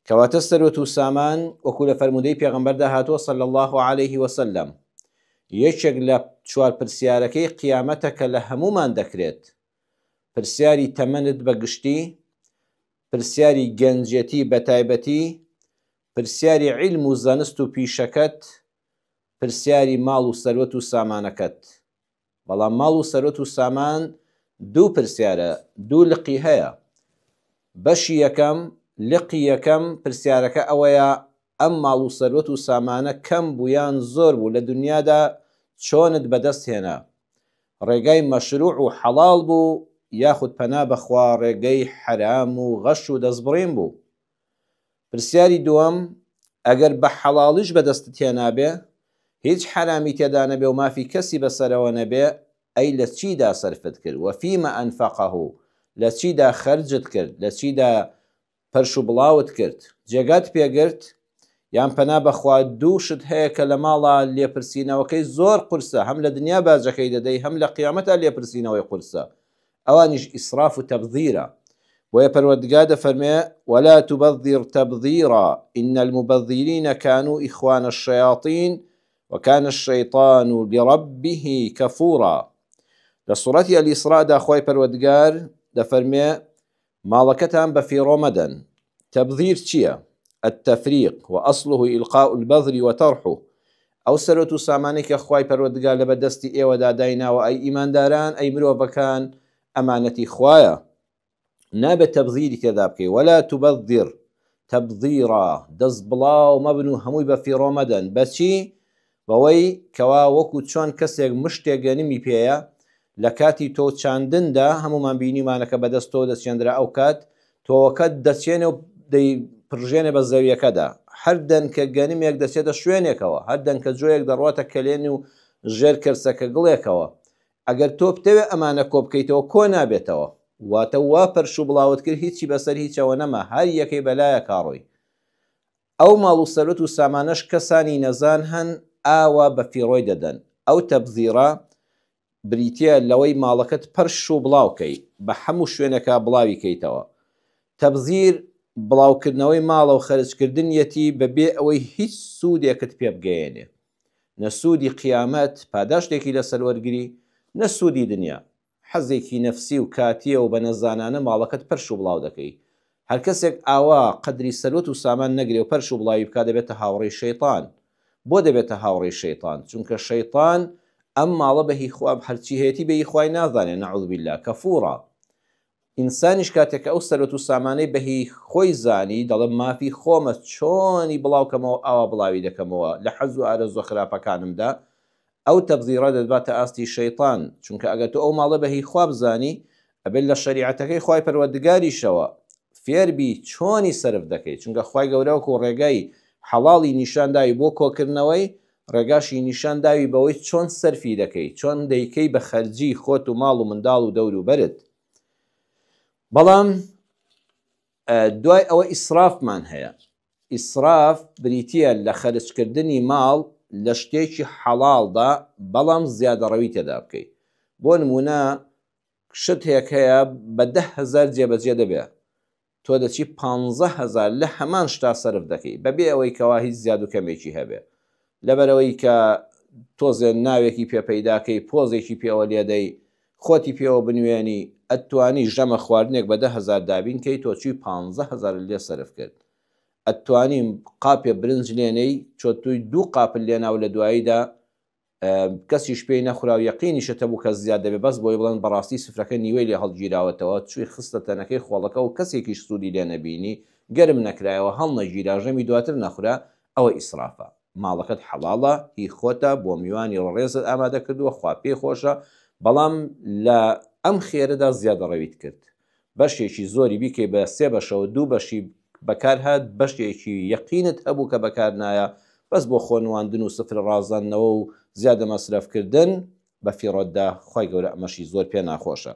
کەواتە سەروەت و سامان وەکو لە فەرموودەی پێغەمبەردا هاتووە صلی اللە علیه وسلم یەکێک لە چوار پرسیارەکەی قیامەتە کە لە هەموومان دەکرێت پرسیاری تەمەنت بە گشتی پرسیاری گەنجێتی بە تایبەتی پرسیاری عیلم و زانست و پیشەکەت پرسیاری ماڵ و سەروەت و سامانەکەت بەڵام ماڵ و سەروەت و سامان دوو پرسیارە، دوو لقی هەیە. بەشی یەکەم، لقی یەکەم، پرسیارەکە ئەوەیە ئەم ماڵ و سەروەت و سامانە کەم بوو یان زۆر بوو لە دونیادا چۆنت بەدەست هێنا؟ ڕێگای مەشروع و حەڵاڵ بوو یاخود پەنا بەخوا ڕێگەی حەرام و غەش و دەستبڕین بوو؟ پرسیاری دووەم، ئەگەر بە حەڵاڵیش بەدەستت هێنابێ، هیچ حەرامی تێدا نەبێ و مافی کەسی بەسەرەوە نەبێ، ئەی لە چیدا سەرفت کرد، وفیما انفقه، لە چیدا خەرجت کرد، لە چیدا پەرش و بڵاوت کرد، جێگات پێ گرت، یان پەنا بەخوا دوو شت هەیە کە لە ماڵا لێپرسینەوەکەی زۆر قورسە، هەم لە دنیا باجەکەی دەدەی، هەم لە قیامەتا لێپرسینەوەی قورسە، ئەوانیش ئیسراف و تەبذیرە بۆیە پەروەردگار دەفەرمێ ولا تبذر تبذیرا ان المبذرین کانوا اخوان الشیاطین وکان الشیطان لربه کفورا لە سوڕەتی الاسراء دا خوای پەروەردگار دەفەرمێ ماڵەکەتان بە فیڕۆ مەدەن تبذیر چییە؟ التفریق وأصله إلقاء البذر وطرحه ئەو سەروەت و سامانەی کە خوای پەروەردگار لەبەر دەستی ئێوەدا دایناوە ئەی ئیمانداران ئەی مرۆڤەکان ئەمانەتی خوایە نابێت تەبذیری تێدا بکەی ولا تبذر تبذیرا دەست بڵاو مەبن و هەمووی بە فیڕۆ مەدەن بەچی بەوەی کەوا وەکو چۆن کەسێک مشتێک گەنمی پێیە لە کاتی تۆو چاندندا هەموومان بینیومانە کە بەدەست تۆو دەچێندرا ئەو کات تۆوەکە دەچێنێ و دەی پڕژێنێ بە زەویەکەدا هەر دەنکە گەنمێک دەچێتە شوێنێکەوە هەر دەنکە جۆیەک دەڕواتە کەلێن و ژێر کەرسەکە گڵێکەوە ئەگەر تۆ بتەوێ ئەمانە کۆ بکەیتەوە کۆ نابێتەوە واتە وا پەرش و بڵاوت کرد هیچی بەسەر هیچەوە نەما هەر یەکەی بەلایەکا ڕۆی ئەو ماڵ و سەروەت و سامانەش کەسانی نەزان هەن ئاوا بە فیڕۆی دەدەن، ئەو تەبزیڕە بریتیە لەوەی ماڵەکەت پەرش و بڵاو کەی بە حەموو شوێنێکا بڵاوی کەیتەوە. تەبزیر بڵاو کردنەوەی ماڵە و خەرج کردنیەتی بە بێ ئەوەی هیچ سوودێکت پێ بگەیەنێ. نە سوودی قیامەت پاداشتێکی لەسەر وەرگری، نە سوودی دنیا. حەزێکی نەفسی و کاتیە و بە نەزانانە ماڵەکەت پەرش و بڵاو دەکەی. هەر کەسێک ئاوا قەدری سەروەت و سامان نەگرێ و پەرش و بڵاوی بکا دەبێتە هاوڕێی شەیتان. بۆ دەبێتە هاوڕێی شەیتان؟ چونکە شەیتان ئەم ماڵە بە هی خوا هەرچی هەیەتی بە هی خوای نازانێ نعوذ باللە کەفورە. ئینسانیش کاتێک کە ئەو سەروەت و سامانەی بە هی خۆی زانی دەڵێ مافی خۆمە چۆنی بڵاو کەمەوە ئاوا بڵاوی دەکەمەوە لە حەز و ئارەزوە خراپەکانمدا ئەو تەبزیڕە دەتباتە ئاستی شەیتان، چونکە ئەگەر تۆ ئەو ماڵە بە هی خوا بزانی ئەبێت لە شەریعەتەکەی خوای پەروەردگاریشەوە فێربی چۆنی سەرف دەکەی، چونکە خوای گەورە وەکو ڕێگای حەڵاڵی نیشان داوی بۆ کۆکردنەوەی، ڕێگاشی نیشان داوی بەوەی چۆن سەرفی دەکەی، چۆن دەیکەی بە خەرجی خۆت و ماڵ و منداڵ و دەوروبەرت. بەڵام دوای ئەوە ئیسرافمان هەیە، ئیسراف بریتییە لە خەرجکردنی ماڵ لە شتێکی حەڵاڵدا بەڵام زیادەڕەوی تێدا بکەی. بۆ نموونە شتێک هەیە بە 10,000 جێبەجێ دەبێ، تۆ دەچی 15,000 لە هەمان شتا سەرف دەکەی بەبێ ئەوەی کەوا هیچ زیاد و کەمێکی هەبێ. لەبەرئەوەی کە تۆزێ ناوێکی پێ پەیدا کەی، پۆزێکی پێوە لێدەی، خۆتی پێوە بنوێنی، ئەتتوانی ژەمە خواردنێک بە 10,000 دابین کەی، تۆ چووی پانزە هەزارت لێ سەرف کرد. ئەتتوانی قاپێ برنج لێنێی، چۆ تووی دوو قاپت لێنا و لە دواییدا کەسیش پێی نەخورا و یەقینیشت هەبوو کە زیاد دەبێ، بەس بۆی بڵێن بەڕاستی سفرەکە نیوەی لێ هەڵگیراوەتەوە، چووی خستە تەنەکەی خۆڵەکە و کەسێکیش سوودی لێ نەبینی، گەرم نەکرایەوە، هەڵنەگیرا، ژەمی دواتر نەخورا، ئەوە ئیسرافە. ماڵەکەت حەڵاڵە، هی خۆتە، بۆ میوانی ڕێزت ئامادە کردووە، خوا پێی خۆشە، بەڵام لە ئەم خێرەدا زیادەڕەویت کرد. بەشێکی زۆری بیکەی بە سێ بەشەوە، دوو بەشی بەکار هات، بەشێکی یەقینت هەبوو کە بەکار نایە، بەس بۆ خۆ نواندن و سفرە ڕازاندنەوە و زیادە مەسرەف کردن بە فیڕۆت دا، خوای گەورە ئەمەشی زۆر پێ ناخۆشە.